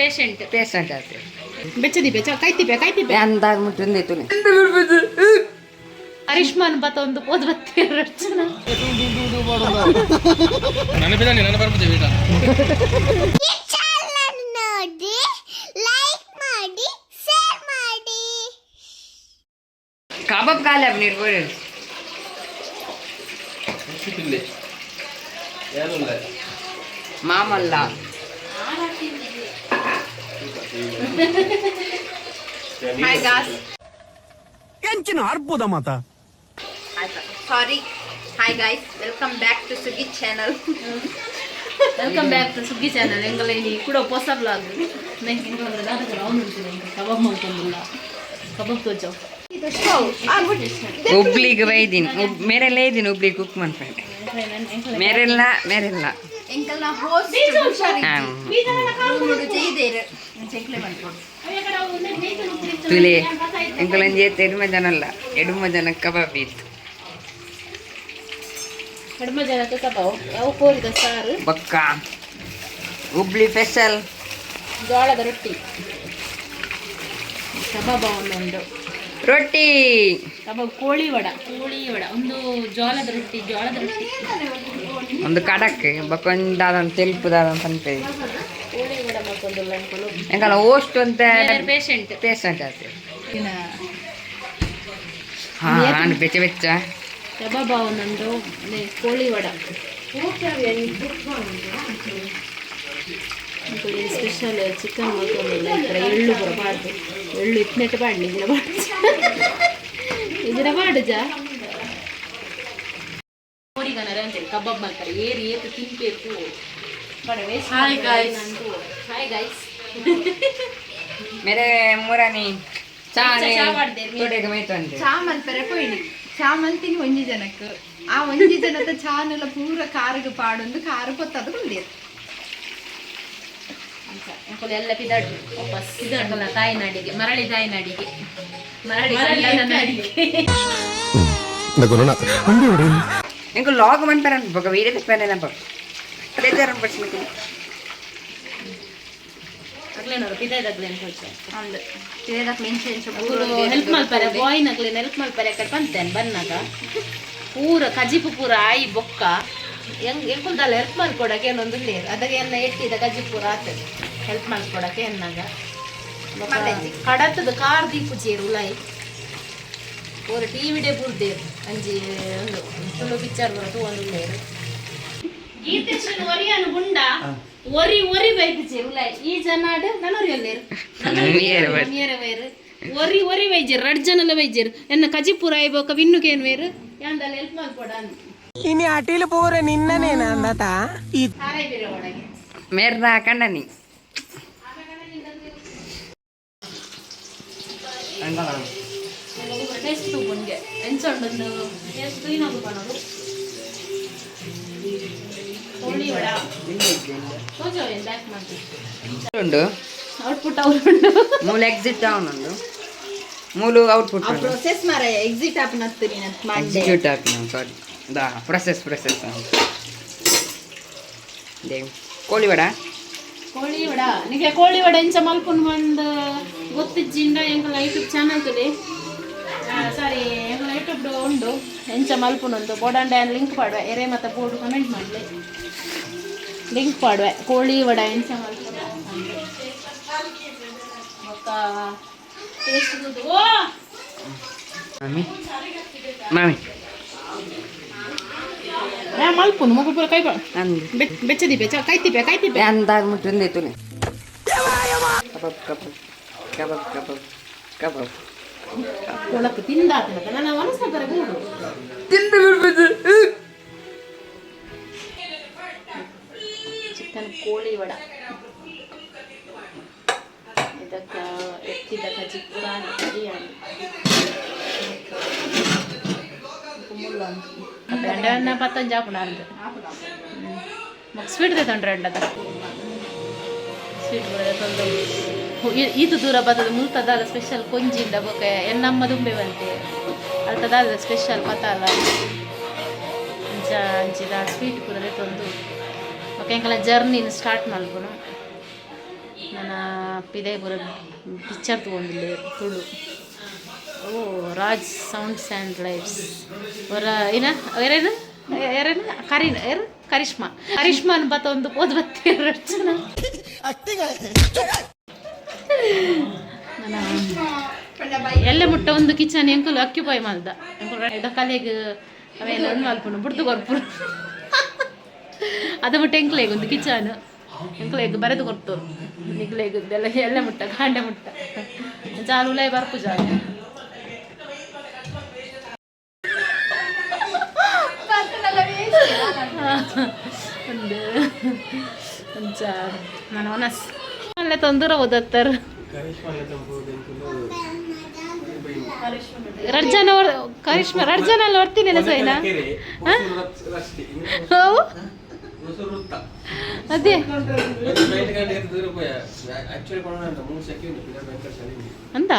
Patient. Patient ಆತೆ. ಬೆಚ್ಚದಿಪೆ ಕೈತಿಪೆ ಕೈತಿಪೆ. ಅಂದಾಗ ಮುಟ್ಟುಂದೆ ತುಲೆ. ಅರಿಶ್ಮಾನ್ ಬತ್ತ ಒಂದು ಪೋದ್ ಬತ್ತಿ ರಚನ. ನನ್ನ ಬಿದ್ದಾನೆ ನನ್ನ ಬರ್ಬೋದು ಬೇಟ. ಈ ಚಾನಲ್ ನೋಡಿ, ಲೈಕ್ ಮಾಡಿ, ಶೇರ್ ಮಾಡಿ. ಕಬಾಬ್ ಖಾಲಿ ಅಪ್ ನೀರು ಬೋರೆ. ತಿನ್ಲಿ ಯಾರು. ಮಾಮಲ್ಲ. Hi Gauss. ಎಂಚಿನ ಅರ್ಬುದ ಮಾತ. Sorry, hi guys, welcome back to Sugi channel. Welcome back to Suggi channel. ಎಂಗಲ ಈ ಕೂಡ ಹೊಸ ಬ್ಲಾಗ್. ನಂಗೆ ರೌಂಡ್ ಉಂಟು, ನಂಗೆ ಕಬಾಬ್ ಮಾಡ್ಕೊಂಡಿಲ್ಲ, ಕಬಾಬ್ ತೋಜಾವ್. ಹುಬ್ಳಿಗೆ ಬೈದಿನಿ, ಮೇರೆಲ್ಲ ಇದ್ದೀನಿ, ಹುಬ್ಳಿ ಕುಕ್ ಮಾಡ್ತಾರೆ ಮೇರೆಲ್ಲ ಮೇರೆಲ್ಲ. ಎಂಕಲ್ನ ಹೋಸ್ಟ್. ಹಾಂ. ಜೈದೇರು ಎಂಕ್ಲೆ ಮಾಡ್ಕೊಡು. ತುಲೆ ಎಂಕಲೊಂಜಿ ಏತ್ ಎಡ್ಮ ಜನ ಅಲ್ಲ, ಎಡ್ಮ ಜನ ಕಬಾಬ್ ಇತ್ತು. ಕಡಿಮೆ ಜನಕ್ಕೆ ಕಬಾಬ್ ಯಾವ ಕೋರಿದ ಸಾರು. ಬಕ್ಕ ಹುಬ್ಳಿ ಸ್ಪೆಷಲ್. ಜೋಳದ ರೊಟ್ಟಿ, ಕಬಾಬ ಒಂದೊಂದು. ರೊಟ್ಟಿ. ಕಬಾಬ್, ಕೋಳಿ ವಡ, ಕೋಳಿ ವಡ ಒಂದು, ಜೋಳದ ರೊಟ್ಟಿ, ಜೋಳದ ರೊಟ್ಟಿ. ಒಂದು ಕಡಕ್ ಬಕ್ಕೊಂದಾದ ತೆಲ್ಪುದಾದ ಪನ್ಪೆ. ಕೋಳಿ ವಡ ಮಾಡ್ಕೊಂಡಿಲ್ಲ ಅನ್ಕೊಳ್ಳು. ಎಂಕಲ ಓಸ್ಟ್ ಅಂತ. ಪೇಷಂಟ್. ಪೇಷಂಟ್ ಆತೆ. ಹಾ, ನಾನು ಬೆಚ್ಚ ಬೆಚ್ಚ. ಕಬಾಬ ಒಂದೊಂದು, ಅದೇ ಕೋಳಿ ವಡ ಸ್ಪೆಷಲ್. ಚಿಕನ್ ಮತ್ತೊಂದಿಲ್ಲ. ಈ ಥರ ಎಳ್ಳು ಬರಬಾರ್ದು, ಎಳ್ಳು ಇತ್ನೆಟ್ ಬಾಡ್ಲಿ ಇದ್ರ ಬಾಡು ಇದ್ರ ಬಾಡುಜ ಕೋರಿಗನರ ಅಂತೇಳಿ ಕಬಾಬ್ ಮಾಡ್ತಾರೆ. ಏರಿ ಏತು ತಿನ್ಬೇಕು. Hi guys. Hi guys. ಮೇರೆ ಮುರಾನಿ ಚಾನೆ. ಚಾ ಮಾಡ್ದೆ. ತೊಡೆಗೆ ಮೈತಂದೆ. ಚಾ ಮಲ್ಪರೆ ಪೋಯಿನಿ, ಚಾ ಮಲ್ತಿನಿ ಒಂಜಿ ಜನಕ್ಕೆ. ಆ ಒಂಜಿ ಜನದ ಚಾನೆಲ್ಲ ಪೂರ ಕಾರಿಗೆ ಪಾಡೊಂದು ಕಾರು ಪೊತ್ತದು ಕುಂದಿರು. ಎಂಕುಲು ಎಲ್ಲ ಪಿದಾಡು ವಾಪಸ್ ಪಿದಾಡಲ್ಲ ತಾಯಿನಾಡಿಗೆ ಮರಳಿ, ತಾಯಿನಾಡಿಗೆ ಮರಳಿ, ಕನ್ನಡ ನಾಡಿಗೆ. ಎಂಕುಲು ಲಾಗ್ ಮನ್ಪೆರ ಬೊಕ ವೀಡಿಯೋ ತೆಪ್ಪೆನ ಬೊಕ ಬೇಜಾರು ಪರ್ಸನ್. ಅಗ್ಲೇನವರು ಪಿದಾಯ್ದಾಗ್ಲೇನು ಹೋಯ್ತು. ಅಂದ್ ಪಿದಾಕ್ ಮೆಂಚೆ ಎಂಚ. ಹೆಲ್ಪ್ ಮಲ್ಪರೆ ಬಾಯ್ನಗ್ಲೇನು ಹೆಲ್ಪ್ ಮಲ್ಪರೆ ಕಡೆ ಬಂತೇನೆ. ಬನ್ನಾಗ ಪೂರ ಕಜಿಪು ಪೂರ ಆಯಿ ಬೊಕ್ಕ ಹೆಂಗ್ ಎಂಕುಲ್ದಲ್ಲ ಹೆಲ್ಪ್ ಮಲ್ಕೊಡಕ್ಕೆ ಏನೊಂದು ಲೇರು ಅದಾಗ ಎಲ್ಲ ಎಟ್ಟಿದ ಕಜಿಪು ಪೂರ ಆತದೆ ಹೆಲ್ಪ್ ಮಲ್ಕೊಡಕ್ಕೆ ಎನ್ನಾಗ ಕಡತದ ಕಾರ್ ದೀಪು ಚೇರು ಉಲಾಯಿ ಪೂರ ಟಿವಿಡೇ ಪೂರ್ದೇರು ಅಂಜಿ ಒಂದು ತುಳು ಪಿಕ್ಚರ್ ಬರೋದು ಒಂದು ಲೇರು. ಗೀತೇಶನ್ ಒರಿಯನು ಗುಂಡ ಒರಿ ಒರಿ ಬೈದು ಚೇರು ಉಲಾಯಿ ಈ ಜನಾಡ್ ನನೊರಿ ಅಲ್ಲೇರು. ನಿಯರ್ ಬೈ. ನಿಯರ ವೈರು ಒರಿ ಒರಿ ವೈಜೇರು, ರಡ್ ಜನಲ ವೈಜೇರು. ಎನ್ನ ಕಜಿಪುರ ಆಯ್ಬೋಕ ವಿನ್ನುಕೇನು ವೇರು ಯಾಂದಲ್ಲ ಹೆಲ್ಪ್ ಮಲ್ಪೊಡ. ಇನಿ ಅಟಿಲ್ ಪೂರ ನಿನ್ನನೇನ ಅಂದತ ಈ. ಹಾರೈ ಬೇರೆ ಒಳಗೆ. ಮೇರ್ದ ಕಂಡನಿ. ಟೇಸ್ಟ್ ತೂಪುನ್ಗೆ ಎಂಚ ಉಂಡೊಂದು ಟೇಸ್ಟ್ ತೂಯಿನಾಗು ಪನೋಡು. ಕೋಳಿ ವಡ ತೋಜೋ ಏನು ಬ್ಯಾಕ್ ಮಾಡ್ತೀವಿ. ಉಂಡು. ಔಟ್ಪುಟ್ ಅವ್ರು ಉಂಡು. ಮೂಲ ಎಕ್ಸಿಟ್ ಅವನುಂಡು, ಮೂಲು ಔಟ್ಪುಟ್. ಆ ಪ್ರೊಸೆಸ್ ಮಾರ ಎಕ್ಸಿಟ್ ಆಪನತ್ತು ನೀನು ಮಾಡ್ದೆ. ಎಕ್ಸಿಕ್ಯೂಟ್ ಆಪಿನ, ಸಾರಿ, ದಾ ಪ್ರೊಸೆಸ್ ಪ್ರೊಸೆಸ್ they ಕೋಳಿ ವಡ. ಕೋಳಿ ವಡ. ನಿಮಗೆ ಕೋಳಿ ವಡ ಎಂಚ ಮಲ್ಪುನ್ ಬಂದು ಗೊತ್ತಿಜ್ಜಿಂಡ ಎಂಕಲ ಯೂಟ್ಯೂಬ್ ಚಾನಲ್ ತುಲಿ, ಸಾರಿ, ಎಂಕಲ ಯೂಟ್ಯೂಬ್ ಉಂಡು ಎಂಚ ಮಲ್ಪುನೊಂದು. ಬೋಡಂಡ ಲಿಂಕ್ ಪಾಡುವೆ, ಎರೆ ಮತ್ತೆ ಬೋರ್ಡ್ ಕಮೆಂಟ್ ಮಾಡಲಿ, ಲಿಂಕ್ ಪಾಡುವೆ. ಕೋಳಿ ವಡ ಎಂಚ ಮಲ್ಪುನ ಬೊಕ್ಕ ಟೇಸ್ಟ್ ಓ. ಮಾಮಿ ಮಾಮಿ. ಮಲ್ಪುನು ಮಗು ಪೂರ ಕೈ ಅಂದು. ಬೆಚ್ಚದಿಪೆ ಕೈತಿಪೆ ಕೈತಿಪೆ. ಅಂದಾಗ ಮುಟ್ಟುಂದೆ ತುಲೆ. ಕಬಾಬ್ ಕಬಾಬ್ ಕಬಾಬ್ ಕಬಾಬ್ ಕಬಾಬ್. ಒಳಕ್ಕೆ ತಿಂದಾತನ ನನ್ನ ಮನಸ್ಸು ಬರ ಗೂಡು. ತಿಂದು ಬಿಡ್ಬೋದು. ಚಿಕನ್ ಕೋಳಿ ವಡ ಇದಕ್ಕೆ ಎತ್ತಿದ ಕಜಿಪುರ ಬಿರಿಯಾನಿ ಬೆಂಡನ್ನ ಪತ್ತಂಜ ಹಾಪುಣ ಅಂದು ಮಕ್ ಸ್ವೀಟ್ ತಂಡ್ರೆ ಅಂಡದ ಸ್ವೀಟ್ ತಂದು ಈತು ದೂರ ಬತ್ತದ ಮುಲ್ತದಾಲ ಸ್ಪೆಷಲ್ ಕೊಂಜಿಂದ ಬೊಕ ಎನ್ನಮ್ಮ ದುಂಬೆ ಬಂತೆ ಅಲ್ತದಾಲ ಸ್ಪೆಷಲ್ ಪತಾಲ ಅಂಚ ಅಂಚಿದ ಸ್ವೀಟ್ ಪೂರ ತಂದು ಬೊಕ ಎಂಕಲ ಜರ್ನಿನ ಸ್ಟಾರ್ಟ್ ಮಲ್ಪುನು. ನನ್ನ ಪಿದೈ ಪೂರ ಪಿಕ್ಚರ್ ತಗೊಂಡಿಲ್ಲ ತುಳು. ಓ, ರಾಜ್ ಸೌಂಡ್ಸ್ ಆ್ಯಂಡ್ ಲೈಟ್ಸ್ ಅವರ ಏನ ಏರೇನು ಏರೇನು ಕರೀನ್ ಏರು ಕರಿಷ್ಮಾ, ಕರಿಷ್ಮಾನ್ ಬತ್ತ ಒಂದು ಪೋದ್ ಬತ್ತೀರ ಅರ್ಚನಾ. ನನ್ನ ಎಲ್ಲ ಮುಟ್ಟ ಒಂದು ಕಿಚನ್ ಎಂಕುಲು ಅಕ್ಯುಪೈ ಮಲ್ದ. ಎಂಕುಲು ಕಲೆಗ್ ಅವೆಲ್ಲ ಒಂದು ಮಲ್ಪುನು ಬುಡ್ದು ಕೊರ್ಪುನು. ಅದು ಮುಟ್ಟ ಎಂಕ್ಲೆಗ್ ಒಂದು ಕಿಚನ್ ಎಂಕ್ಲೆಗ್ ಬರೆದು ಕೊಡ್ತು. ನಿಕ್ಲೆಗ್ ಎಲ್ಲ ಎಲ್ಲ ಮುಟ್ಟ ಕಾಂಡೆ ಮುಟ್ಟ ಜಾಲು ಉಲೈ ಬರ್ಪು ಜಾಲು. ಒಂದು ಅಂಚ ನಾನು ಒನಸ್ ಅಲ್ಲೇ ತೊಂದರೆ ಓದತ್ತಾರ. ಎರಡು ಜನ, ಕರಿಷ್ಮಾ ಎರಡು ಜನ ಅಲ್ಲಿ ಹೊರ್ತೀನಿಲ್ಲ ಸೈನಾ. How, ಅದೇ ಅಂತ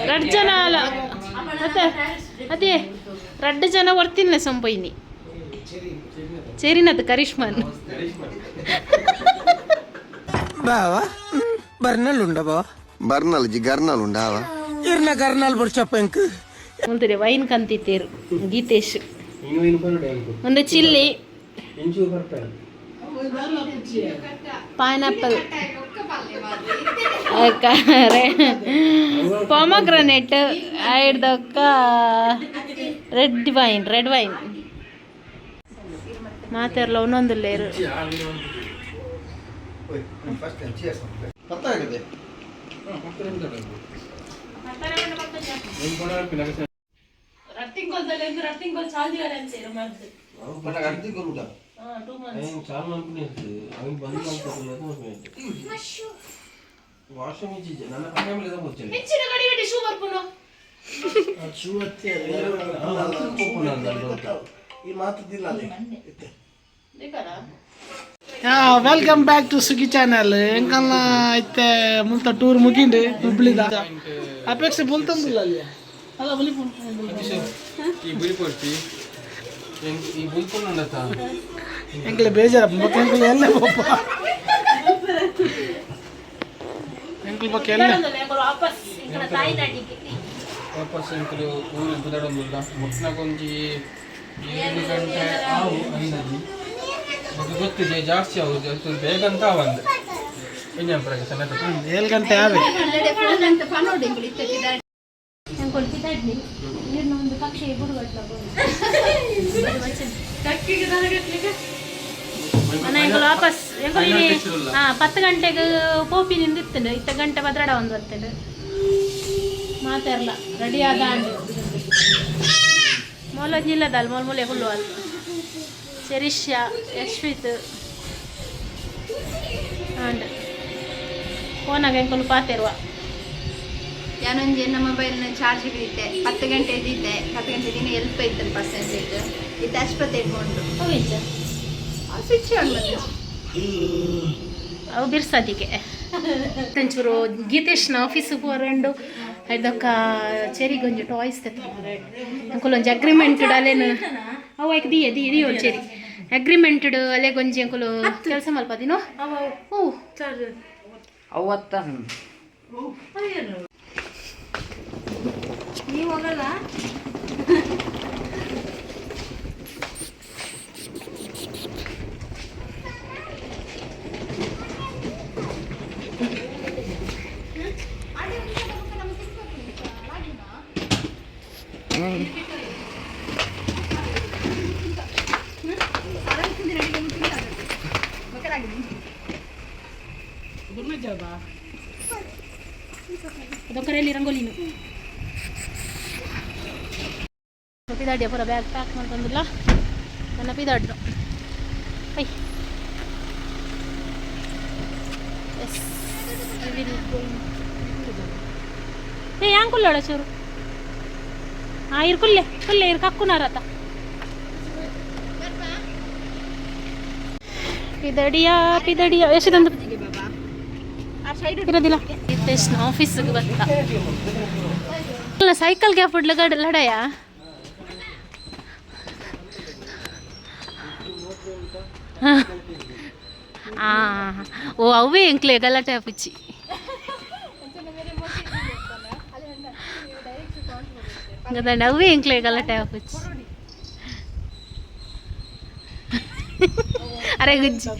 ಎರಡು ಜನ ಅಲ್ಲ ಅದೇ ಅದೇ ಎರಡು ಜನ ಹೊರ್ತಿಲ್ಲ ಸಂಪೈನಿ ಸೇರಿನದು ಕರಿಷ್ಮಾನ್. బావా, బర్నల్ ఉండవా? ಬರ್ನಲ್ ಜಿ ಗರ್ನಲ್ ಉಂಡಾವ. ಇರ್ನ ಗರ್ನಲ್ ಬುಡ್ಚಪ್ಪ ಇಂಕ್. ಮುಂದೆ ವೈನ್ ಕಂತಿತ್ತೇರು ಗೀತೇಶ್. ಒಂದು ಚಿಲ್ಲಿ, ಪೈನಾಪಲ್, ಪೊಮಗ್ರನೇಟ್, ಐಡ್ದೊಕ್ಕ ರೆಡ್ ವೈನ್. ರೆಡ್ ವೈನ್ ಮಾತೆರ್ಲ ಒಂದೊಂದು ಲೇರು. Welcome back to Sugi channel. ಎಂಕಲ್ನ ಇತ್ತೆ ಮುಲ್ತ ಟೂರ್ ಮುಗಿಂಡು ಹುಬ್ಳಿದ. ಅಪೇಕ್ಷೆ ಬುಲ್ತಂದಿಲ್ಲ ಅಲ್ಲಿ ಅಲ್ಲ ಬಲಿ. ಈ ಬುಲಿ ಈ ಬುಲ್ಕೊಂಡು. ಎಂಕಲೆ ಬೇಜಾರಪ್ಪ ಮತ್ತೆ. ಎಂಕಲ್ ಎಲ್ಲೇ ಪೋಪ ಎಂಕಲ್ ಬೊಕ್ಕ ಎಲ್ಲ. ವಾಪಸ್ ತಾಯಿನಾಡಿಗೆ. ವಾಪಸ್ ಎಂಕುಲು ಊರು ಬುದಡೊಂದುಲ್ಲ. ಮುಟ್ನಗೊಂಜಿ 7 ಗಂಟೆ ಆವು ಅಂದಾಜಿ. ಬೊಕ ಗೊತ್ತಿದೆ ಜಾಸ್ತಿ ಆವು, ಬೇಗ ಅಂತ ಅವಂದು ಇಂಜನ್ ಸಣ್ಣ. 7 ಗಂಟೆ ಆವೆ. ಫೋನ್ ಅಂತ ಪನೋಡು ಎಂಕುಲು ಇತ್ತೆ ಪಿದಾಡ್. ಎಂಕೊಲ್ ಪಿದಾಡ್ನಿ ನೀರ್ನ ಒಂದು ಕಕ್ಷೆ ಬುಡುಗಟ್ಲ. ಅಣ್ಣ, ಎಂಕುಲು ವಾಪಸ್ ಎಂಕುಲು ಇನಿ 10 ಗಂಟೆಗೆ ಪೋಪಿ ನಿಂದಿತ್ತಂಡು. ಇತ್ತ ಗಂಟೆ 12 ಒಂದು ಬರ್ತೇನೆ. ಮಾತಾರ್ಲ ರೆಡಿ ಆದ ಅಂಡು. ಮೊಲೊಂಜಿಲ್ಲದಲ್ ಮೊಲ್ ಮೊಲೆ ಹುಲ್ಲು ಅಲ್. ಚೆರಿಷ್ಯಾ, ಯಶ್ವಿತ್ ಅಂಡ್ ಫೋನಾಗ ಎಂಕುಲು ಪಾತೆರುವ. ಯಾನೊಂಜಿ ಎನ್ನ ಮೊಬೈಲ್ನ ಚಾರ್ಜ್ ಇತ್ತೆ 10 ಗಂಟೆ ಇದ್ದಿದ್ದೆ. 10 ಗಂಟೆ ದಿನ ಎಲ್ಪ ಇತ್ತು ಪರ್ಸೆಂಟೇಜ್ ಇತ್ತೆ ಅಶ್ಪತ್ತೆ ಉಂಟು. ಹೋಗಿಚ್ಚ. ಸ್ವಿಚ್ ಆನ್ ಬಂದು. ಅವು ಬಿರ್ಸದಿಗೆ ಒಂಚೂರು ಗೀತೇಶ್ನ ಆಫೀಸ್ ಪೋರಂಡು. ಐದಕ್ಕ ಚೆರಿಗೊಂಜಿ ಟಾಯ್ಸ್ ತೆತ್ತೊಂದು. ಅಂಕುಲು ಒಂಜಿ ಅಗ್ರಿಮೆಂಟ್ ಅಲ್ಲೇನು ಅವು ಐಕ್ ದಿಯೆ ದಿಯೆ ದಿಯೋ. ಚೆರಿ ಅಗ್ರಿಮೆಂಟ್ ಅಲ್ಲೇಗೊಂಜಿ ಅಂಕುಲು ಕೆಲಸ ಮಲ್ಪದಿನೋ. ಓ. ಅವತ್ತ. ನೀವು ಹೋಗಲ್ಲ. ಅದೊಕ್ಕರಲ್ಲಿ ರಂಗೋಲಿನು ಪಿದಾಡಿಯ ಪೂರ ಬ್ಯಾಗ್ ಪ್ಯಾಕ್ ಮಾಡ್ತಂದಿಲ್ಲ ನನ್ನ ಪಿದಾಡ್ನು. I S ಏ ಯಾಂಗ್ ಕುಲ್ಲೋಡ ಚೂರು. ಹಾಂ, ಇರ್ ಕುಲ್ಲೆ ಕುಲ್ಲೆ ಇರ್ ಕಕ್ಕುನಾರತ. ಪಿದಡಿಯ ಪಿದಡಿಯ ಎಷ್ಟೊಂದು ಇರೋದಿಲ್ಲ. ಇತ್ತೆಷ್ಟು ಆಫೀಸಿಗೆ ಬರ್ತಾ ಸೈಕಲ್ಗೆ ಫುಡ್ ಲಡಯ. ಆ ಓ ಅವೇ ಎಂಕ್ಲೆ ಗಲಾಟೆ ಆಪುಚ್ಚಿ. ಗದಂಡ ಅವೇ ಎಂಕ್ಲೆ ಗಲಾಟೆ ಆಪುಚ್ಚಿ. ಅರೆ ಗುಜ್ಜಿ.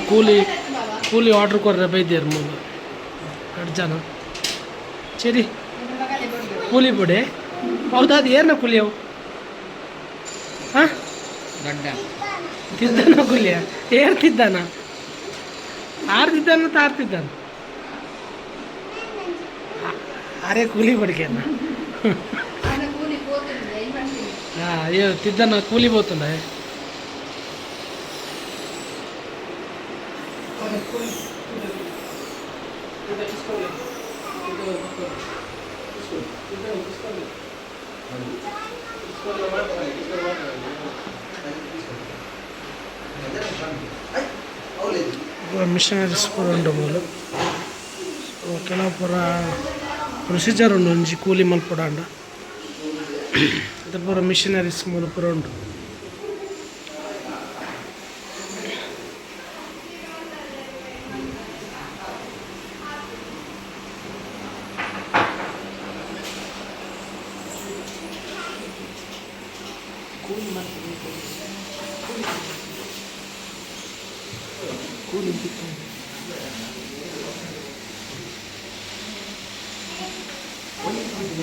ಕೂಲಿ ಕೂಲಿ ಆರ್ಡರ್ ಕೊರ್ರೆ ಬೈದೇರು ಮೂಲು ಎರಡು ಜನ. ಸರಿ, ಕೂಲಿ ಬಿಡಿ. ಹೌದಾ? ಅದು ಏನ ಕೂಲಿ ಅವು? ಹಾಂ. ದೊಡ್ಡ ತಿದ್ದಾನ ಕೂಲಿಯ? ಏರ್ತಿದ್ದಾನ, ಆರ್ತಿದ್ದಾನ, ತಾರ್ತಿದ್ದಾನ? ಅರೆ, ಕೂಲಿ ಬಡಿಕೆನ. ಹಾಂ, ಅಯ್ಯೋ, ತಿದ್ದಾನ ಕೂಲಿ పోతుండే. ಮಿಷನರೀಸ್ ಪೂರ ಉಂಡು ಮೂಲು. ಸೊ ಕೆಲವು ಪೂರ ಪ್ರೊಸೀಜರ್ ಉಂಡು ಒಂಜಿ ಕೂಲಿ ಮಲ್ಪೊಡಾಂಡ. ಇದು ಪೂರ ಮಿಷನರೀಸ್ ಮೂಲು ಪೂರ ಉಂಡು.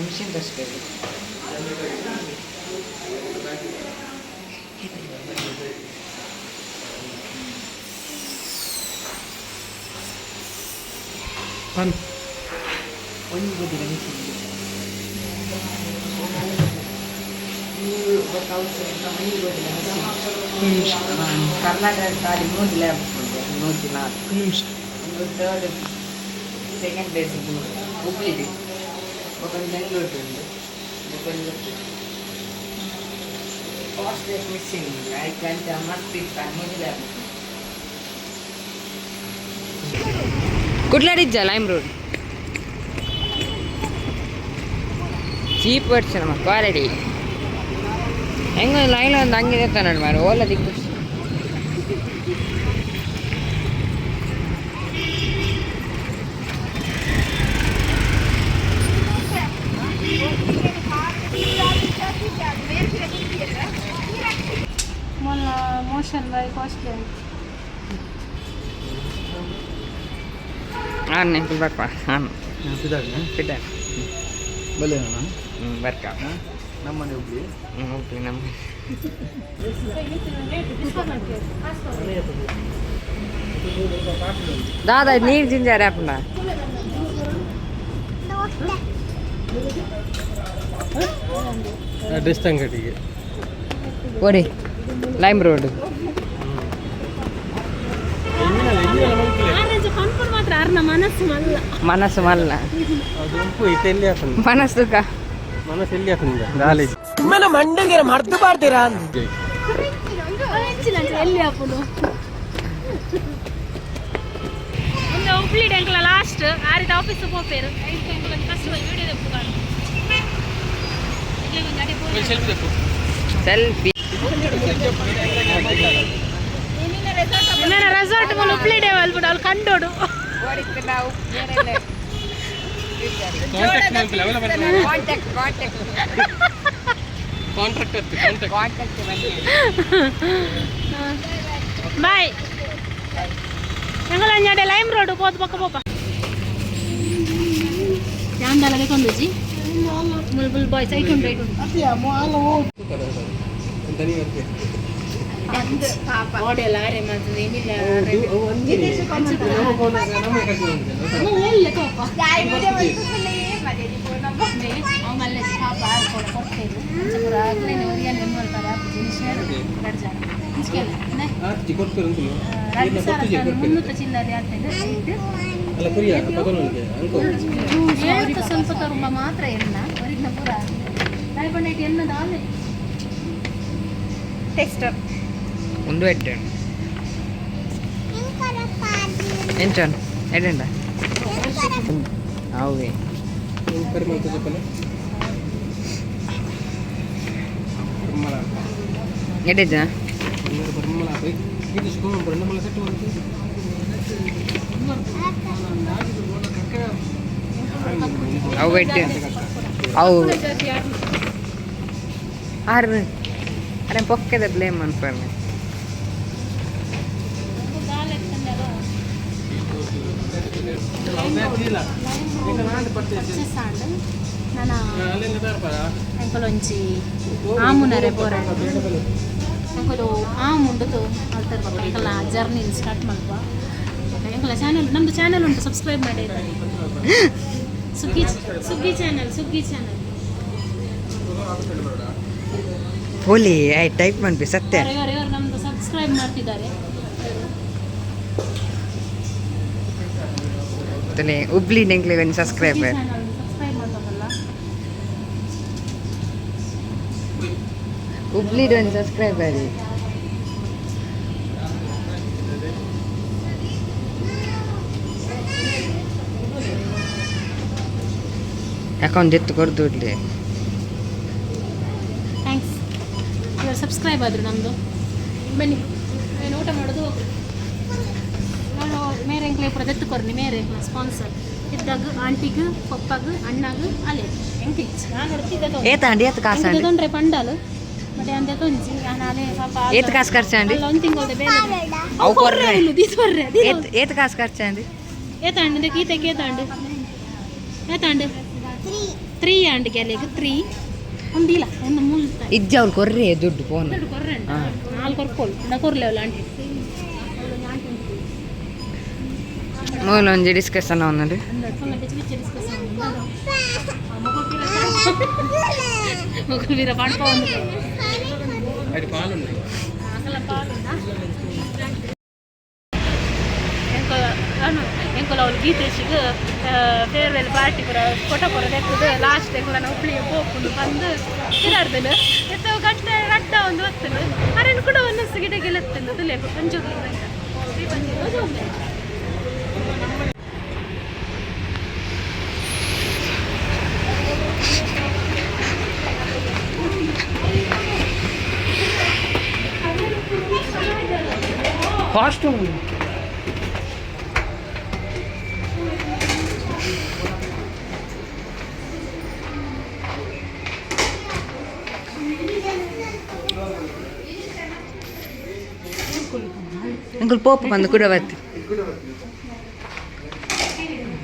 ಮಿಷನ್ ಅಷ್ಟೇ. ಪನ್. ಒಂಜಿ ಗೊತ್ತಿಲ್ಲ ಮಿಷನ್. ನಿಮಿಷ. ಕರ್ನಾಟಕ ಖಾಲಿ 3 ಲ್ಯಾಬ್ ಉಂಟು, 104. ನಿಮಿಷ. ಒಂದು ಥರ್ಡ್, ಸೆಕೆಂಡ್ ಪ್ಲೇಸ್ ಹುಬ್ಳಿಗೆ, ಒಂದು ಬೆಂಗಳೂರು ಉಂಟು, ಒಂದು ಫಸ್ಟ್ ಪ್ಲೇಸ್ ಮಿಸ್ಸಿಂಗ್ ಆಯ್ತು ಅಂತ. ಮಸ್ತ್ ಇತ್ತು 3 ಲ್ಯಾಬ್. ಕುಡ್ಲಾಡಿಜ್ಜ ಲೈಮ್ ರೋಡ್ ಚೀಪ್ ವರ್ಷನ್ ನಮ್ಮ ಕ್ವಾಲಿಟಿ ಹೆಂಗ ಲೈನ್ ಒಂದು ಹಂಗೆ ನೋಡಿ ಮಾರು ಓಲ ದಿಕ್ಕು. ಮೊಲ್ಲ ಮೋಷನ್ ಬಾರಿ ಕಾಸ್ಟ್ಲಿ ಆಯ್ತು. ಹಾಂ, ಬರ್ಪ. ಹಾಂ, ಪಿದಾಗ್. ಬಲ್ಲೆ. ಹ್ಞೂ, ಬರ್ಕ. ನಮ್ಮನೆ ಹುಬ್ಳಿ. ಹ್ಞೂ, ಹುಬ್ಳಿ ನಮ್ಮ. ದಾದಾ ನೀರು ಜಿಂಜಾರೆ ಅಪ್ಪನ. ಡ್ರೆಸ್ ಅಂಗಡಿಗೆ. ಓಡಿ ಲೈಮ್ ರೋಡ್. ಪನ್ಪುರ್ ಮಾತ್ರ ಅರ್ನ ಮನಸ್ಸು ಮಲ್ಲ. ಮನಸ್ಸು ಮಲ್ಲ. ಅದು ಉಂಪು ಇತ್ತು, ಎಲ್ಲಿ ಹಾಕುಂದು? ಮನಸ್ಸು ಕ ಮನಸ್ಸು ಎಲ್ಲಿ ಹಾಕುಂದ ನಾಲೆಜ್. మన ಮಂಡಂಗಿರ ಮರ್ದು ಬಾರ್ದಿರಾ? ಎಲ್ಲಿ ಹಾಪುನು? ಒಂದು ಹುಬ್ಳಿ ಎಂಕ್ಲ ಲಾಸ್ಟ್ ಆರಿದ ಆಫೀಸ್ ಪೋಪೇರು. ಐದು ಎಂಕ್ಲ ಕಸ್ಟಮರ್ ವಿಡಿಯೋ ತೆಪ್ಪು ಕಾಣು. ಸೆಲ್ಫಿ ತೆಪ್ಪು. ಸೆಲ್ಫಿ. ನನ್ನ ರೆಸಾರ್ಟ್ ಮೂಲ ಹುಬ್ಳಿ ಡೇ ಅಲ್ಬಿಡು ಅಲ್ಲಿ ಕಂಡೋಡು. ನಾವು ಕಾಂಟ್ಯಾಕ್ಟ್ ಮಾಡ್ತಿಲ್ಲ ಅವೆಲ್ಲ ಬರ್ತದೆ. Contact, contact. Contract contact. Contact ಬನ್ನಿ. ಬಾಯ್. ಎಂಗಲ ಲೈಮ್ ರೋಡ್ ಪೋದು ಪಕ್ಕ ಪೋಪ ಯಾಂದಲ ಕೊಂದುಜಿ ಮುಲ್ ಬುಲ್ ಬಾಯ್ಸ್ ಐಟುಂಡು ಐಟುಂಡು. ಓಡೆಲ್ಲ ಆರೆ ಮಾಡ್ತದೆ ಏನಿಲ್ಲ. ಒಳ್ಳೆ ಕೋಪ. ಅವು ಪಾಪ ಕೊಡ್ತೇವೆ ಪೂರ ಅಕ್ಲೇನೆ ಒರಿಯನ್ ಮಾಡ್ತಾರೆ ಎರಡು ಜನ ಇಂಚ್ಕೆಲ್ಲ. ಆರ್ಜಿ ಕೊಡ್ತಾರೆ ಅಂಕಲು. ರಡ್ಡು ಸಾವಿರ 300 ಚಿಲ್ಲರೆ ಆಗ್ತದೆ. ಅಲ್ಲ, ಕುರಿಯ ಪದನೊಂದು ಅಂಕೋ. ಏಳ್ತ ಸ್ವಲ್ಪ ತರುಂಬ ಮಾತ್ರ ಎಣ್ಣ ಒರಿನ ಪೂರ ದಾಯಪಂಡ ಎಣ್ಣದ ಆಲೆ. ಟೆಸ್ಟರ್. ಒಂದು ಎಡ್ಡೆ ಎಂಚನ್ ಎಡೆಂಡ ಅವೇ. ಪರಿಮಳ ತೋಜಪ್ಪನೆ. ಪರಿಮಳ. ಎಡ್ಡೆಜ್ಜ. ಪರಿಮಳ ಇದು ಸುಗಮ ಪರಿಮಳ ಸೆಟ್ ಮಾಡ್ತೀವಿ. ಅವು ಎಡ್ಡೆ ಅವು ಆರು ಅರೆ ಪೊಕ್ಕೆದ ಬ್ಲೇಮ್ ಅನ್ಪರ್ನೆ. ನನ್ನ ಎಂಕಲೊಂಜಿ ಆಮುನರೆ ಪೋರ ಎಂಕಲು ಆಮ್ ಉಂಡುದು ಅಲ್ತರ್ ಬೊಕ್ಕ ಎಂಕಲ್ನ ಜರ್ನಿ ಸ್ಟಾರ್ಟ್ ಮಲ್ಪ. ಎಂಕಲ ಚಾನಲ್, ನಮ್ಮದು ಚಾನಲ್ ಉಂಟು, ಸಬ್ಸ್ಕ್ರೈಬ್ ಮಾಡಿ. ಸುಗ್ಗಿ, ಸುಗ್ಗಿ ಚಾನಲ್, ಸುಗ್ಗಿ ಚಾನಲ್. ಪೋಲಿ I type ಮನ್ಪಿ ಸತ್ಯ. ಇವರು ಇವರು ನಮ್ಮದು ಸಬ್ಸ್ಕ್ರೈಬ್ ಮಾಡ್ತಿದ್ದಾರೆ. ತಲೆ ಹುಬ್ಳಿ ನೆಂಕ್ಲೆ ಒಂದು ಸಬ್ಸ್ಕ್ರೈಬರ್. ಚಾನಲ್ ಸಬ್ಸ್ಕ್ರೈಬ್ ಮಾಡ್ಬೇಕಲ್ಲ. ಹುಬ್ಳಿದು ಒಂದು ಸಬ್ಸ್ಕ್ರೈಬರ್. ಅಕೌಂಟ್ ಎತ್ತು ಕೊಡ್ದು ಇಡ್ಲಿ. Thanks. ಇವರು ಸಬ್ಸ್ಕ್ರೈಬ್ ಆದರು ನಮ್ಮದು. ಬನ್ನಿ, ನಾನು ಊಟ ಮಾಡೋದು ಹೋಗು. ನಾನು ಮೇರೆ ಎಂಕ್ಲೆ ಪೂರ ದತ್ತು ಕೊರ್ನಿ ಮೇರೆ ಸ್ಪಾನ್ಸರ್ ಇದ್ದಾಗ ಆಂಟಿಗ್, ಪಪ್ಪಗ್, ಅಣ್ಣಗ್, ಅಲೆ ಎಂಕ್ ಇಚ್ಚ ನಾನು ಹೊರ್ತಿದ್ದೆ. ಏತ ಅಂಡಿ, ಏತ್ ಕಾಸು ಅಂಡಿ? ತೊಂದ್ರೆ ಪಂಡಾಲು ಮತ್ತೆ ಅಂದೆ ತೊಂಜಿ ನಾನು ಅಲೆ ಪಾಪ. ಏತ್ ಕಾಸು ಖರ್ಚು ಅಂಡಿ? ಒಂದು ತಿಂಗಳದ ಬೇಲೆ. ಅವು ಕೊರ್ರೆ. ದೀಸ್ ಕೊರ್ರೆ. ಏತ್ ಏತ್ ಕಾಸು ಖರ್ಚು ಅಂಡಿ? ಏತಾಂಡು ಗೀತೆಗೆ? ಏತಾಂಡು, ಏತಾಂಡು? ತ್ರೀ ಆಂಡ್ ಗೆಲೆಗ್ ತ್ರೀ ಒಂದಿಲ್ಲ, ಒಂದು ಮುಲ್ತ. ಇಜ್ಜ, ಅವ್ರು ಕೊರ್ರೆ ದುಡ್ಡು ಫೋನ್. ದುಡ್ಡು ಕೊರ್ರಂಡ, ನಾಲ್ಕು ಕೊರ್ಪೋಳು ನಾ ಕೊರ್ಲೆವಲ್ಲ ಆಂಟಿ. ಮೂಲ ಒಂಜಿ ಡಿಸ್ಕಷನ್ ಅವನದು. ಬಿಚ್ಚಿ ಬಿಚ್ಚಿ ಡಿಸ್ಕಸ್. ಮೊಗಲ್ ವೀರ ಪಾಡ್ಪ ಒಂದು. ಪಾಲು. ಪಾಲುಂಡಾ? ಎಂಕುಲ ಅವ್ಲು ಗೀತೇಶಿಗ್ ಫೇರ್ವೆಲ್ ಪಾರ್ಟಿ ಪೂರ ಫೋಟೋ ಪೂರ ದೆಕ್ಕುದು ಲಾಸ್ಟ್ ಎಂಕುಲನ ಹುಬ್ಳಿಗೆ ಪೋಪುಂಡು ಬಂದು ಪಿದಾಡ್ದನು. ಎತ್ತ ಗಂಟೆ ರಡ್ಡ ಒಂದು ಹೊತ್ತುನು ಅರೆನ್ ಕೂಡ ಒಂದೊಂದು ಗಿಡ ಗೆಲೆತ್ತುಂಡು ತುಲೆ ಒಂಜು. ಫಾಸ್ಟ್. ಅಂಕಲ್ ಪೋಪ ಬಂದು ಕೂಡ ಬತ್ತಿ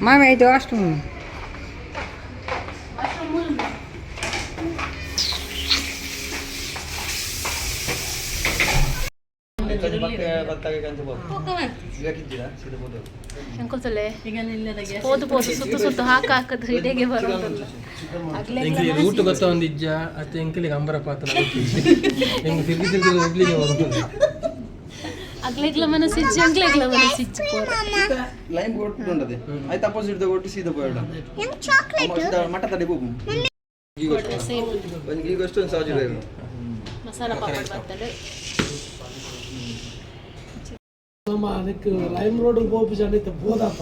ಮಾಮಿ ಆಯ್ತು ಅಷ್ಟು. ಎಂಕುಲ್ ತುಲೆ ಪೋದು ಪೋದು ಸುತ್ತು ಸುತ್ತು ಹಾಕ ಹಾಕದು ಇಡೆಗೆ ಬರೋದಲ್ಲ. ಎಂಕ್ಲಿಗೆ ರೂಟ್ ಗೊತ್ತ ಒಂದು ಇಜ್ಜ ಅತ್ತೆ, ಎಂಕ್ಲಿಗೆ ಅಂಬರ ಪಾತ್ರ ಹೆಂಗೆ ತಿರುಗಿ ತಿರುಗಿ ಹುಬ್ಳಿಗೆ ಬರೋದು. ಅಗ್ಲೆಗ್ಲ ಮನಸ್ಸಿಜ್ಜಿ, ಅಂಗ್ಲೆಗ್ಲ ಮನಸ್ಸಿಜ್ಜಿ ಪೋರ. ಲೈನ್ ಕೊಟ್ಟು ಉಂಟದೆ ಆಯ್ತು, ಅಪೋಸಿಟ್ ಕೊಟ್ಟು ಸೀದಾ ಪೋಯಡ. ಹೆಂಗ್ ಚಾಕ್ಲೇಟ್? ಮಠ ತಡೆ ಹೋಗು. ಸೇಮ್. ಒಂದು ಈಗ ಅಷ್ಟು ಒಂದು ಸಹಜ. ಮಸಾಲ ಪಾಪಡ್ ಬರ್ತದೆ. ನಮ್ಮ ಅದಕ್ಕೆ ಲೈಮ್ ರೋಡ್ ಪೋಪು ಚಂಡ ಬೋದಪ್ಪ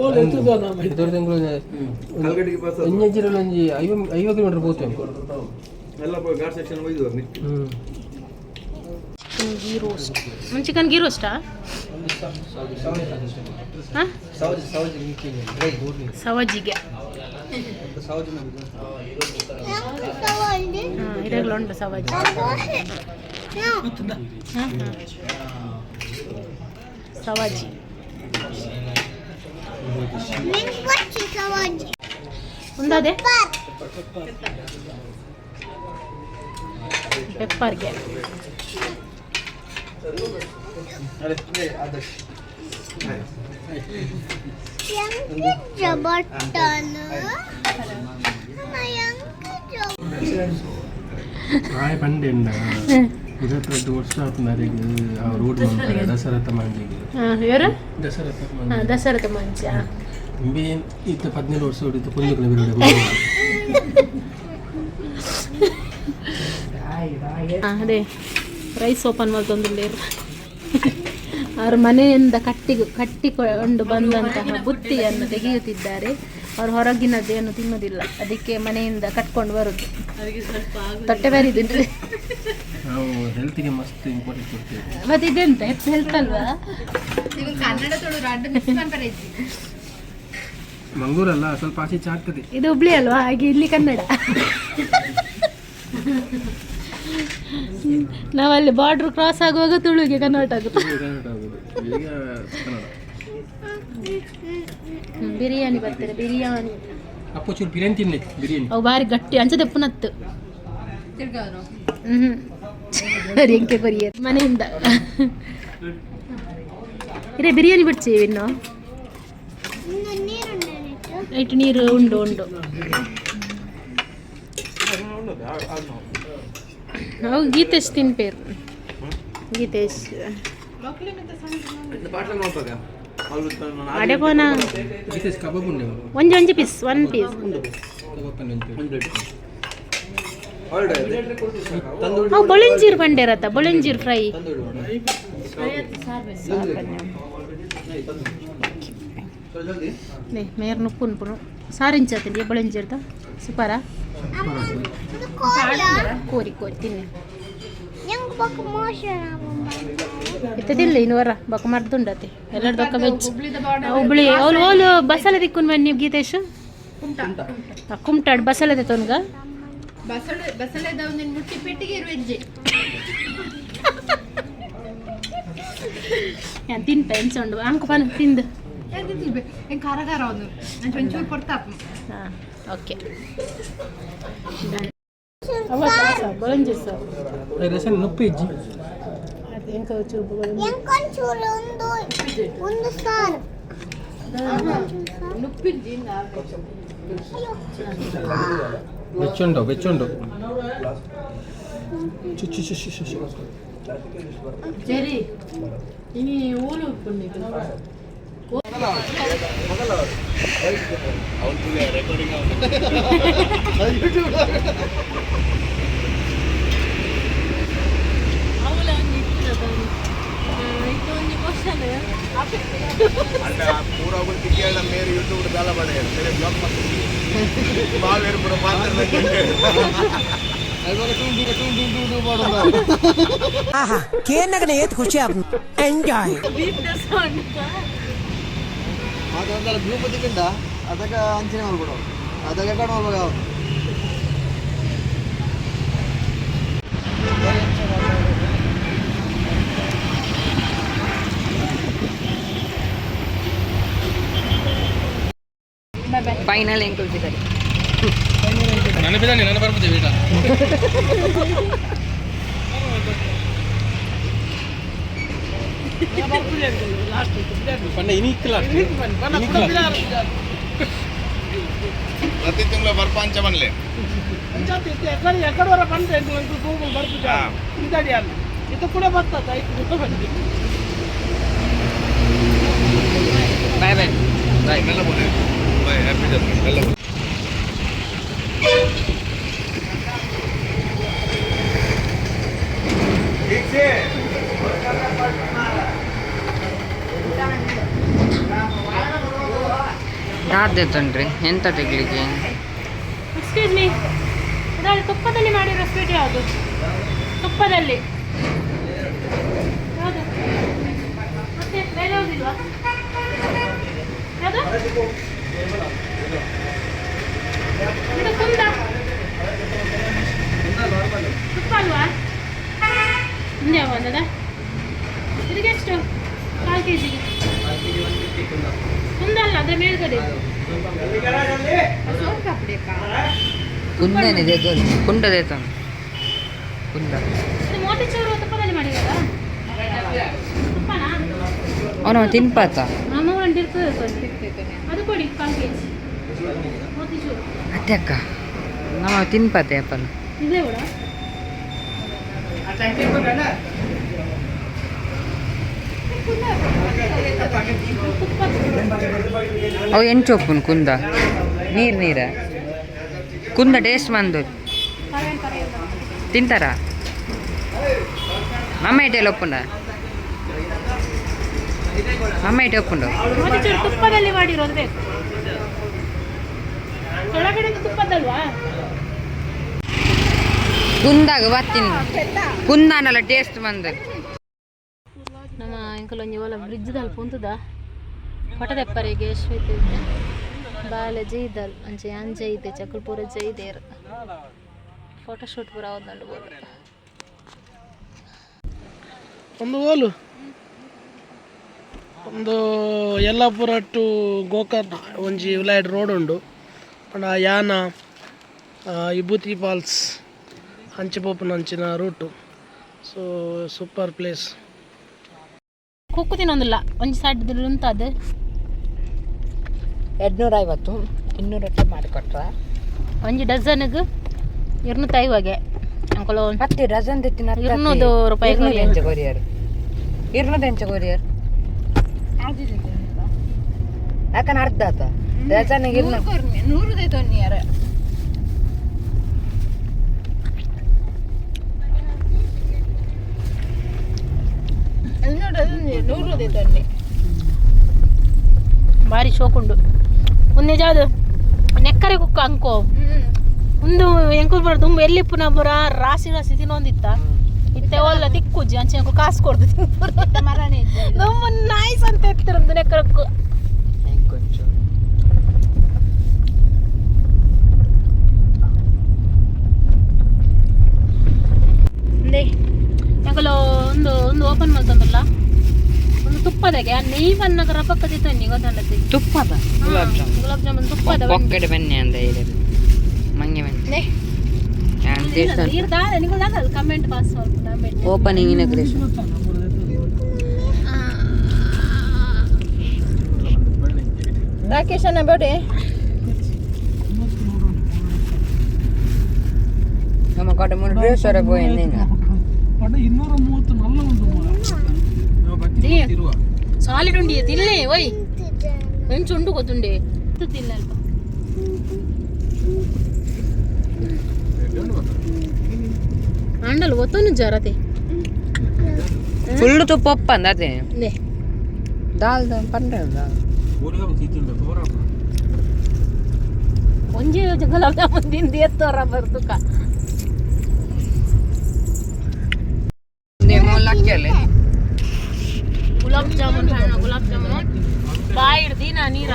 ಓಲ್ ಎತ್ತುದ ನಮ್ಮ. ದೊಡ್ಡ ತಿಂಗಳು. ಕಲ್ಗಡಿಗೆ ಬಸ್. ಒಂಜಿ ಒಂಜಿ 50 ಕಿಲೋಮೀಟರ್ ಪೋತೇವೆ. ಎಲ್ಲ ಘಾಟ್ ಸೆಕ್ಷನ್ ಒಯ್ದು ಮಿಕ್ಕಿ. ಚಿಕನ್ ಗೀ ರೋಸ್ಟ್, ಒಂದು ಚಿಕನ್ ಗೀ ರೋಸ್ಟಾ? ಹಾಂ. ಸೌಜಿ ಸೌಜಿ ಸವಜಿಗೆ. ಸೌಜಿ. ಹಾಂ, ಇದಾಗಲೂ ಉಂಟು ಸವಜಿ. ಹಾಂ ಹಾಂ, ಸವಾಜಿ. ಒಂದಾದೆ ಪೆಪ್ಪರ್ಗೆ. ಆದರ್ಶ್. ಬಟ್ಟಲು. ರಾಯ ಪಂಡೆಂಡ 22 ವರ್ಷ ಆತ್ನರೆಗ್ ಆ ರೋಡ್ ಮಾಡ್ತಾರೆ ದಶರಥ ಮಾಂಜಿಗೆ. ಹಾಂ, ಯಾರು? ದಶರಥ. ಹಾಂ, ದಶರಥ ಮಂಚ. ಇಂಬೆ ಇತ್ತ 17 ವರ್ಷ ಹೊಡಿತು ಪೊಂಜುಕಲ ಬಿರುಡೆ. ಹಾಂ, ಅದೇ ರೈಸ್ ಓಪನ್ ಮಾಡ್ತೊಂದಿಲ್ಲ. ಅವರ ಮನೆಯಿಂದ ಕಟ್ಟಿಕೊಂಡು ಬಂದಂತಹ ಬುತ್ತಿಯನ್ನು ತೆಗೆಯುತ್ತಿದ್ದಾರೆ. ಅವರು ಹೊರಗಿನದ್ದೇನು ತಿನ್ನುವುದಿಲ್ಲ, ಅದಕ್ಕೆ ಮನೆಯಿಂದ ಕಟ್ಕೊಂಡು ಬರುದು. ತೊಟ್ಟೆ ಬರಿದಿದ್ರೆ ನಾವು ಹೆಲ್ತ್ಗೆ ಮಸ್ತ್ ಇಂಪಾರ್ಟೆಂಟ್ ಕೊಡ್ತೀವಿ. ಮತ್ತೆ ಇದೆಂತ ಹೆಲ್ತ್ ಅಲ್ವಾ? ಕನ್ನಡ ತುಳು ರಡ್ಡ್ ಮಿಕ್ಸ್ ಮನ್ಪರೆ. ಮಂಗಳೂರಲ್ಲ, ಸ್ವಲ್ಪ ಆಚೆ ಈಚೆ ಆಗ್ತದೆ. ಇದು ಹುಬ್ಳಿ ಅಲ್ವಾ, ಹಾಗೆ ಇಲ್ಲಿ ಕನ್ನಡ. ನಾವಲ್ಲಿ ಬಾರ್ಡರ್ ಕ್ರಾಸ್ ಆಗುವಾಗ ತುಳುಗೆ ಕನ್ವರ್ಟ್ ಆಗುತ್ತೆ. ಕನ್ನಡ ಆಗೋದು ಈಗ ಕನ್ನಡ. ಬಿರಿಯಾನಿ ಬರ್ತಾರೆ, ಬಿರಿಯಾನಿ. ಅಪ್ಪ ಚೂರು ಬಿರಿಯಾನಿ ತಿನ್ನಿ, ಬಿರಿಯಾನಿ. ಅವು ಬಾರಿ ಗಟ್ಟಿ ಅಂಚದೆ ಪುನತ್ತು. ಹ್ಮ್ ಸರಿ, ಎಂಕೆ ಕೊರಿಯ ಮನೆಯಿಂದ ಇರೇ ಬಿರಿಯಾನಿ ಬಿಡ್ಸಿ ಇನ್ನು. ಲೈಟ್ ನೀರು ಉಂಡು ಉಂಡು. ಅವು ಗೀತೇಶ್ ತಿನ್ಪೇರು, ಗೀತೇಶ್. ಅಡೆ ಪೋನ. ವಿಶೇಷ ಕಬಾಬ್ ಉಂಡೆ. ಒಂಜಿ ಒಂಜಿ ಪೀಸ್, ಒನ್ ಪೀಸ್. ಕಬಾಬ್ ಪನ್ನೆ. ಅವು ಬೊಳೆಂಜೀರ್ ಬಂಡೇರತ್ತ, ಬೊಳೆಂಜೀರ್ ಫ್ರೈ. ಮೇರ್ ನುಪ್ಪು ಉನ್ಪುನು ಸಾರಿಂಚ ತಿಂಡಿ ಬೊಳೆಂಜೀರ್ದ ಸುಪಾರ. ಕೋರಿ ಕೋರಿ ತಿನ್ನಿ. ಇತ್ತದಿಲ್ಲ ಇನ್ನು ವರ ಬೊಕ ಮರ್ದುಂಡತೆ ಎಲ್ಲರ ದೊಕ್ಕ ವೆಜ್ ಹುಬ್ಳಿ. ಅವ್ಲು ಓಲು ಬಸಲೆ ದಿಕ್ಕುನ್ ಬನ್ನಿ ಗೀತೇಶ್. ಕುಮಟಾಡ್ ಬಸಲೆ ತೊನ್ಗ. ಬಸಳೆ ಬಸಳೆದ ಒಂದಿನ ಮುಟ್ಟಿ ಪೆಟ್ಟಿಗೆ ಇರುವೆಜ್ಜೆ. ಯಾನ್ ತಿನ್ಪ ಎಂಚ ಉಂಡು ಅಂಕು ಪನ ತಿಂದು. ಖಾರ ಖಾರ ಒಂದು ಒಂಚೂರು ಕೊಡ್ತಾಪ. ಹಾಂ, ಓಕೆ. ಬೊಳಂಜಿ ಸರ್. ರಸನ್ ನುಪ್ಪು ಇಜ್ಜಿ. ಎಂಕೊಂಚೂರು ಒಂದು ಒಂದು ಸಾರು. ಬೆಚ್ಚುಂಡು ಬೆಚ್ಚುಂಡು ಚು ಚು ಚು ಚು ಚು. ಜರಿ ಇನಿ ಓಲು ಉಪ್ಪುಂಡು. ಪೂರ ತಿಕ್ಕಿಯಲ್ಲ ಮೇರು ಯೂಟ್ಯೂಬ್ ದಾಲ ಬಡೆ ಸರಿ ಬ್ಲಾಗ್ ಬಾವೇರು ಪೂರ ಪಾತ್ರ. ಆಹಾ, ಕೇನಗನೆ ಏತ್ ಖುಷಿ ಆಪುಂಡು ಎಂಜಾಯ್. ಮಾತಾಡ್ತಾರೆ ಬ್ಲೂ ಬದಿಗಿಂದ ಅದಕ್ಕೆ ಅಂಚನೆ ಮಾಡ್ಬಿಡು, ಅದಕ್ಕೆ ರೆಕಾರ್ಡ್ ಮಾಡ್ಬೇಕು. ಫೈನಲ್ ಎಂಕುಲ್ ಬಿದ್ದಾರೆ. ನನ್ನ ಬಿದ್ದಾನೆ, ನನ್ನ ಬರ್ಬೋದು ಬೇಟ. ಪಂಡ ಇನಿಕ್ಲ. ಪ್ರತಿ ತಿಂಗಳು ಬರ್ಪಂಚ ಬನ್ಲೆ. ಎಕಡೆ ವರ ಬಂದ್ರೆ ಗೂಗಲ್ ಬರ್ಪುಜ ಇದಾಡಿ ಅಲ್ಲ, ಇದು ಕೂಡ ಬರ್ತದೆ ಆಯ್ತು ಬನ್ನಿ. Bye bye bye. ಮೆಲ್ಲ ಬೋಲೆ ಬಾಯ್, ಹ್ಯಾಪಿ ಜರ್ನಿ ಮೆಲ್ಲ ಬೋಲೆ. ಯಾರ್ದು ಎಂತ ತೆಗ್ಲಿಕ್ಕೆ? ಎಕ್ಸ್ಕ್ಯೂಸ್ ಮೀ, ಅದರಲ್ಲಿ ತುಪ್ಪದಲ್ಲಿ ಮಾಡಿರೋ ಸ್ವೀಟ್ ಯಾವುದು? ತುಪ್ಪದಲ್ಲಿ ಯಾವುದು? ಮತ್ತೆ ಬೇರೆ ಯಾವುದಿಲ್ವಾ? ಯಾವುದು ಇದು? ಕುಂದ ತುಪ್ಪ ಅಲ್ವಾ? ಮುಂದೆ ಯಾವ ಇದಕ್ಕೆ ಎಷ್ಟು ಕಾಲು ಕೆ ಜಿಗೆ? ಕುಂದ ಅಲ್ಲ, ಅದರ ಮೇಲ್ಗಡೆ. ಕುಂದನೆ ಕುಂಡ ದೇತಾನ ಕುಂದ. ಇದು ಮೋತಿಚೂರು ತುಪ್ಪದಲ್ಲಿ ಮಾಡಿರೋದಾ? ತುಪ್ಪನಾ? ಅವನು ತಿನ್ಪಾತ. ನಮ್ಮ ಒಂದು ಇರ್ತದೆ, ಅದು ಕೊಡಿ ಕಾಲು ಕೆ ಜಿ ಮೋತಿಚೂರು. ಅತ್ತೆ ಅಕ್ಕ, ನಮ್ಮ ತಿನ್ಪಾತೆ ಅಪ್ಪನ. ಇದೇ ಕೂಡ. ತುಪ್ಪ. ಅವು ಎಂಚೊಪ್ಪುನು ಕುಂದ ನೀರು ನೀರ ಕುಂದ ಟೇಸ್ಟ್ ಬಂದು ತಿಂತಾರ ನಮ್ಮ ಐಟೆಲ್ಲ ಒಪ್ಪುಂಡ. ಅಮ್ಮ ಇಟ್ಟು ಒಪ್ಪುಂಡು. ಮೋತಿಚೂರು ತುಪ್ಪದಲ್ಲಿ ಮಾಡಿರೋದು ಬೇಕು. ಕೆಳಗಡೆ ತುಪ್ಪದಲ್ವಾ? ಕುಂದಾಗ ಬತ್ತೀನಿ, ಕುಂದಾನಲ್ಲ ಟೇಸ್ಟ್ ಬಂದ. ನಮ್ಮ ಎಂಕಲೊಂಜಿ ಓಲ ಬ್ರಿಡ್ಜ್ ದಲ್ಪ ಉಂತುದ ಪಟದೆಪ್ಪರಿಗೆ ಯಶ್ವಿತ್ ಬಾಲೆ ಜೈದಲ್ ಅಂಚೆ ಯಾನ್ ಜೈದೆ ಚಕಲ್ ಪೂರ ಜೈದೇರ್ ಫೋಟೋ ಶೂಟ್ ಪೂರ ಅವದಂಡು ಬೋಲು. ಒಂದು ಓಲು ಒಂದು ಯಲ್ಲಾಪುರ ಟು ಗೋಕರ್ಣ ಒಂಜಿ ಉಲಾಯ್ಡ್ ರೋಡ್ ಉಂಡು. ಪಂಡ ಯಾನ ವಿಭೂತಿ ಫಾಲ್ಸ್ ಅಂಚೆ ಪೋಪುನ ಅಂಚಿನ ರೂಟು. ಸೊ ಸೂಪರ್ ಪ್ಲೇಸ್. ಕುಕ್ಕು ತಿನ್ನೊಂದಿಲ್ಲ, ಒಂಜಿ ಸೈಡ್ ಉಂತದು. 250, 200 ರೂಪಾಯಿ ಮಾಡಿಕೊಟ್ರ. ಒಂಜಿ ಡಜನ್ಗೆ 250ಗೆ ಅಂಕಲು. 10 ಡಜನ್ ತೆತ್ತಿನ. 200 ರೂಪಾಯಿ. 200 ಎಂಚ ಕೊರಿಯರ್? 200 ಎಂಚ ಕೊರಿಯರ್? ಯಾಕಂದ್ರೆ ಅರ್ಧ ಆತ ಡಜನ್ 200. 100 ತೊನ್ನಿಯಾರ. 100 ತೊನ್ನಿ. ಭಾರಿ ಶೋಕುಂಡು ಒಂದೇ ಜಾದು ನೆಕ್ಕರೆ ಕುಕ್ಕ ಅಂಕೋ. ಒಂದು ಎಂಕುಲ್ ಬರ ತುಂಬ ಎಲ್ಲಿ ಪುನಃ ಪುರ ರಾಸಿ ರಾಸಿ ತಿನ್ನೊಂದಿತ್ತ ಇತ್ತೆ ಒಲ್ಲ ತಿಕ್ಕುಜ್ಜಿ ಅಂಚೆ ಅಂಕು ಕಾಸು ಕೊಡ್ದು ತಿನ್ಪುರ. ಮರನೇ. ನಮ್ಮ ನಾಯ್ಸ್ ಅಂತ ಎತ್ತಿರಂದು ನೆಕ್ಕರಕ್ಕು. ಕೊಂಚ. ಎಂಕುಲು ಒಂದು ಒಂದು ಓಪನ್ ಮಲ್ತಂದಲ್ಲ ಒಂದು ತುಪ್ಪದಾಗೆ ಆ ನೆಯ್ ಬನ್ನಗ ರಪಕ್ಕ ತಿತ್ತನ್ನಿ ಗೊತ್ತಂಡತಿ. ತುಪ್ಪದ ಗುಲಾಬ್ ಜಾಮೂನ್. ಗುಲಾಬ್ ಜಾಮೂನ್ ತುಪ್ಪದ ಬನ್ನಿ. ಪೊಕ್ಕಡೆ ಬನ್ನಿ ಅಂದ ಇದೆ ಮಂಗೆ ಬನ್ನಿ. ನೀರು ದಾದ ನಿಂಗೆ ಕಮೆಂಟ್ ಪಾಸ್ ಸ್ವಲ್ಪ ಕಮೆಂಟ್. Opening inauguration. Rakesh ಅನ್ನ ಬೇಡಿ. ನಮ್ಮ ಕೊಟ್ಟೆ ಮೂರು ಡ್ರೆಸ್ ಪೋಯಿಂದಿನ. ಪಂಡ 230 ನಲ್ಲ ಉಂಟು ಮಾರ್ರೆ. ಸಾಲಿಡ್ ಉಂಡಿ ತಿನ್ಲೆ ಒಯ್ ಎಂಚ ಉಂಡು ಗೊತ್ತುಂಡೆ ತಿಲ್ಲ ಅಲ್ಪ. ಆಂಡಲ್ ಒತ್ತೋನು ಜರತೆ. ಫುಲ್ ತುಪ್ಪ ಒಪ್ಪಂದ ಅದೇ. ನೇ. ದಾಲ್ ಪಂಡ ದಾಲ್. ಒಂಜಿ ಗುಲಾಬ್ ಜಾಮೂನ್ ತಿಂದು ಎತ್ತೋರ ಬರ್ದುಕ. ಲಕ್ಕಿಯಲ್ಲಿ. ಗುಲಾಬ್ ಜಾಮೂನ್ ಫ್ಯಾನ್ ಗುಲಾಬ್ ಜಾಮೂನ್ ಬಾಯಿ ಹಿಡ್ದು ನಾ ನೀರು.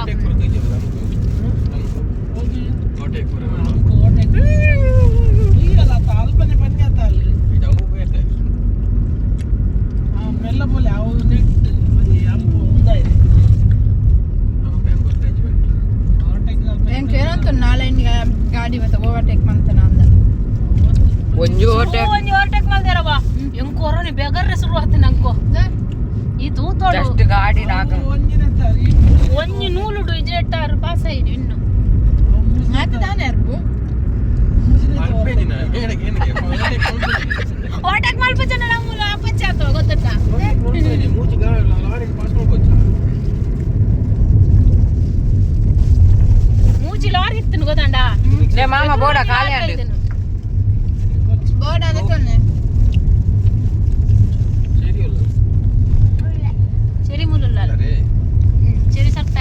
ಅಲ್ಪನೆ ಬನ್ನಿ ಆತ ಅಲ್ಲಿ ಆ ಮೆಲ್ಲ ಬೋಲೆ ಅವು ನೆಟ್ ಒಂಜಿ ಅಂಪು ಉಂದಾಯ್ತು. ಎಂಕ್ ಏನಂತ ನಾಳೆ ಗಾಡಿ ಮತ್ತೆ ಓವರ್ಟೇಕ್ ಮಾಡ್ತಾನ ಅಂದ. ಒಂಜು ಓಟೆ. ಒಂಜಿ ಓವರ್ಟೇಕ್ ಮಲ್ದೇರವ್ವ ಎಂಕೋರನಿ ಬೆಗರ್ರೆ ಶುರು ಆತು ನಂಕೋ ಈ ತೂತೋಡು. ಜಸ್ಟ್ ಗಾಡಿ ನಾಕ. ಒಂಜಿ ನೂಲುಡು ಇಜೆಟ್ಟಾರು ಪಾಸ್ ಆಯ್ತು ಇನ್ನು. ಆತ ತಾನೇ ಅರ್ಬು. ಓವರ್ಟೇಕ್ ಮಲ್ಪ ಜನ ನಮ್ಮ ಅಪ್ಪಚ್ಚ ಆತು ಗೊತ್ತುಂಟಾ? ಮೂಜಿ ಲಾರಿ ಇತ್ತು ಗೊತ್ತಂಡ. ಲೇ ಮಾಮ ಬೋಡ ಖಾಲಿ ಅಂಡು. ಬೋರ್ಡ್ ಅದಕ್ಕೆ. ಚೆರಿ ಮುಲ್ಲುಲ್ಲ ಚೆರಿ ಸರ್ತ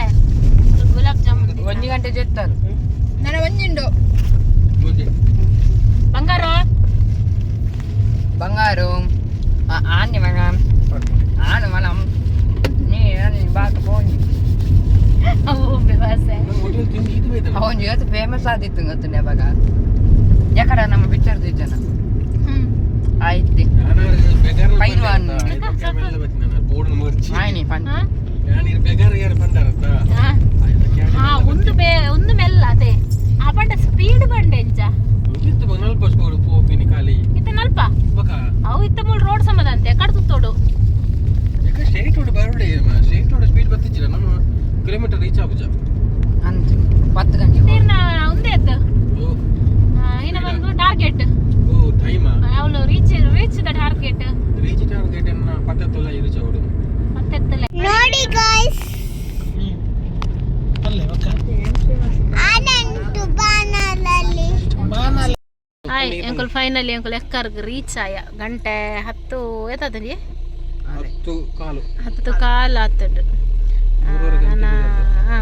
ಗುಲಾಬ್ ಜಾಮೂನ್. ಒಂಜಿ ಗಂಟೆ ಜೆತ್ತರು. ನನ್ನ ಒಂಜಿಂಡು. ಬಂಗಾರ. ಬಂಗಾರು ಆನೆ ಮಗ ಆನು ಮಲಂ ನೀ ಬಾಕ ಪೋಂಜಿ. ಅವು ಬಾಸೆ. ಅವನ್ ಇವತ್ತು ಫೇಮಸ್ ಆದಿತ್ತು ಗೊತ್ತು ಅವಾಗ ಯಾಕಡ ನಮ್ಮ ಪಿಕ್ಚರ್ ಜನ ಆಯ್ತು. ಪೈಲ್ವಾನ್. ಆಯ್ನಿ ಪನ್. ಹಾ ಒಂದು ಬೇ ಒಂದು ಮೆಲ್ಲ ಅದೇ ಆ ಬಂಡ ಸ್ಪೀಡ್ ಬಂಡೆ ಎಂಚ ಇತ್ತ ನಲ್ಪ ಅವು ಇತ್ತ ಮೂಲ ರೋಡ್ ಸಮದಂತೆ ಕಡ್ದು ತೋಡು. ಸ್ಟೇಟ್ ರೋಡ್ ಬರೋಡೆ, ಸ್ಟೇಟ್ ರೋಡ್ ಸ್ಪೀಡ್ ಬರ್ತಿದ್ದಿಲ್ಲ ನಮ್ಮ ಕಿಲೋಮೀಟರ್ ರೀಚ್ ಆಗುಜ. ಅಂತ 10 ಗಂಟೆ. ತೀರ್ನ ಒಂದೇ ಆಯ್ತು ಇನ್ನ ಒಂದು ಟಾರ್ಗೆಟ್. ಓ ಟೈಮ್. ಅವಳು reach reach the target. Reach target ಅನ್ನ ಪತ್ತತ್ತಲ್ಲ ರೀಚ್ ಆಗೋದು. ಮತ್ತೆತ್ತಲೆ. ನೋಡಿ ಗಾಯ್ಸ್. ಅಲ್ಲೇ ಒಕ್ಕ. ಆನಂಟು ಬಾಣಲಲ್ಲಿ. ಹಾಯ್ ಅಂಕಲ್, ಫೈನಲಿ ಅಂಕಲ್ ಎಕ್ಕರ್ಗ್ ರೀಚ್ ಆಯ. ಗಂಟೆ 10 ಎತ್ತದ್ರಿ. 10:15. 10:15 ಆತುಂಡು.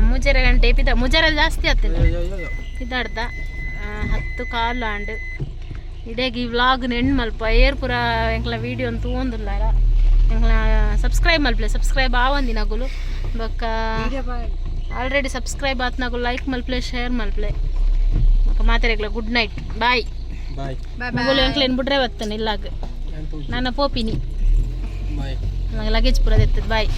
ಮೂಜರೆ ಗಂಟೆ ಪಿದ, ಮುಜರ ಜಾಸ್ತಿ ಆತುಂಡು ಪಿದಾಡ್ದ. 10:15 ಆಂಡ್. ಇಡೇಗ್ ಈ ವ್ಲಾಗ್ ಎಂಡ್ ಮಲ್ಪ. ಏರ್ ಪೂರ ಎಂಕ್ಲ ವೀಡಿಯೋ ತೂವೊಂದುಲ್ಲಾರ, ಎಂಕ್ಲ ಸಬ್ಸ್ಕ್ರೈಬ್ ಮಲ್ಪಲೆ. ಸಬ್ಸ್ಕ್ರೈಬ್ ಆವಂದಿನಗುಲು ಬೊಕ್ಕ ಆಲ್ರೆಡಿ ಸಬ್ಸ್ಕ್ರೈಬ್ ಆತ್ನಗುಲು ಲೈಕ್ ಮಲ್ಪಲೆ, ಶೇರ್ ಮಲ್ಪಲೆ. ಬೊಕ್ಕ ಮಾತೆರೆಗ್ಲ ಗುಡ್ ನೈಟ್, ಬಾಯ್. ಬಾಯ್. ಮಗುಲು ಎಂಕ್ಲೇನ್ ಬುಡ್ರೆ ಬತ್ತನ ಇಲ್ಲಾಗ. ನನ್ನ ಪೋಪಿನಿ. ಬಾಯ್. ಲಗೇಜ್ ಪೂರ ದೆತ್ತದ. ಬಾಯ್.